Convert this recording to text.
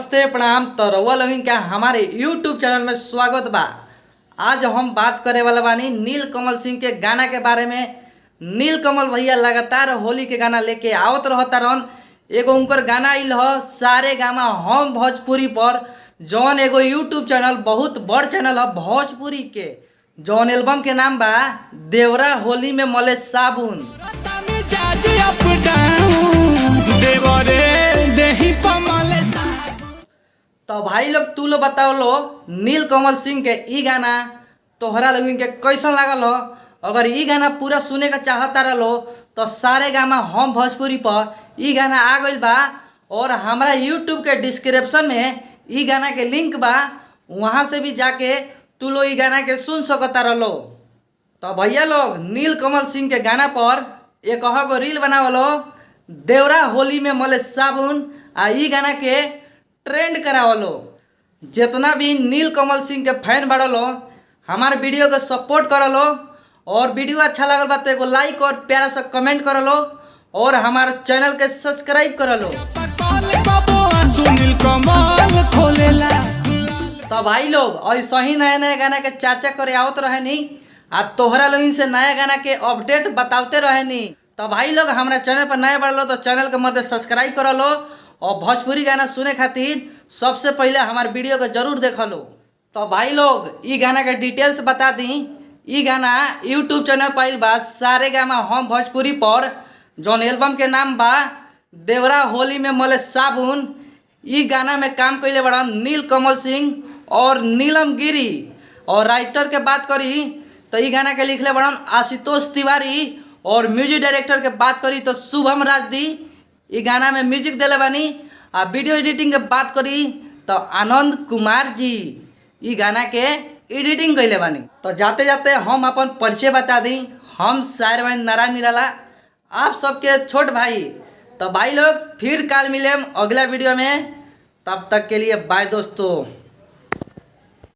नमस्ते प्रणाम। तो रउआ लोगन के हमारे यूट्यूब चैनल में स्वागत बा। आज हम बात करे वाला बानी नील कमल सिंह के गाना के बारे में। नील कमल भैया लगातार होली के गाना लेके आवत रहता रहन। एगो उनकर गाना आइल ह सारे गामा हम भोजपुरी पर, जौन एगो यूट्यूब चैनल बहुत बड़ चैनल ह भोजपुरी के, जौन एल्बम के नाम बा देवरा होली में मले साबुन। तो भाई लोग तू लोग बताओ लो नील कमल सिंह के ई गाना तोहरा लोगन के कैसन लागल हो। अगर ई गाना पूरा सुने के चाहता रहो तो सारे गामा हम भोजपुरी पर ई गाना आ गइल बा और हमारा यूट्यूब के डिस्क्रिप्शन में ई गाना के लिंक बा, वहाँ से भी जाके तू लोग ई गाना के सुन सकता रहो। तो भैया लोग नील कमल सिंह के गाना पर एक गो रील बनावलो देवरा होली में मले साबुन आ ई गाना के ट्रेंड करावलो। जितना भी नील कमल सिंह के फैन बढ़लो हमारे वीडियो के सपोर्ट करलो और वीडियो अच्छा लगल बा तो एगो लाइक और प्यारा सा कमेंट करलो और हमारे चैनल के सब्सक्राइब करलो। तो भाई लोग ऐसा ही नया नया गाना के चर्चा करे आवत रहेनी आ तोहरा लोगन से नया गाना के अपडेट बताते रहेनी। तो भाई लोग हमारा चैनल पर नया बढ़लो तो चैनल के मदद सब्सक्राइब करलो और भोजपुरी गाना सुने खातिर सबसे पहले हमारे वीडियो के जरूर देखलो। तो भाई लोग ई गाना के डिटेल्स बता दी। ई गाना यूट्यूब चैनल पर आइल बा सारे गामा हम भोजपुरी पर, जौन एल्बम के नाम बा देवरा होली में मले साबुन। ई गाना में काम कैले बड़न नील कमल सिंह और नीलम गिरी। और राइटर के बात करी तो ई गाना के लिखले बड़न आशुतोष तिवारी और म्यूजिक डायरेक्टर के बात करी तो शुभम राजदी ई गाना में म्यूजिक दिले बानी। आ वीडियो एडिटिंग के बात करी तो आनंद कुमार जी ई गाना के एडिटिंग कैले बानी। तो जाते जाते हम अपन परिचय बता दी। हम शायर भाई नारायण निराला, आप सबके छोट भाई। तो भाई लोग फिर काल मिलेम अगला वीडियो में, तब तक के लिए बाय दोस्तों।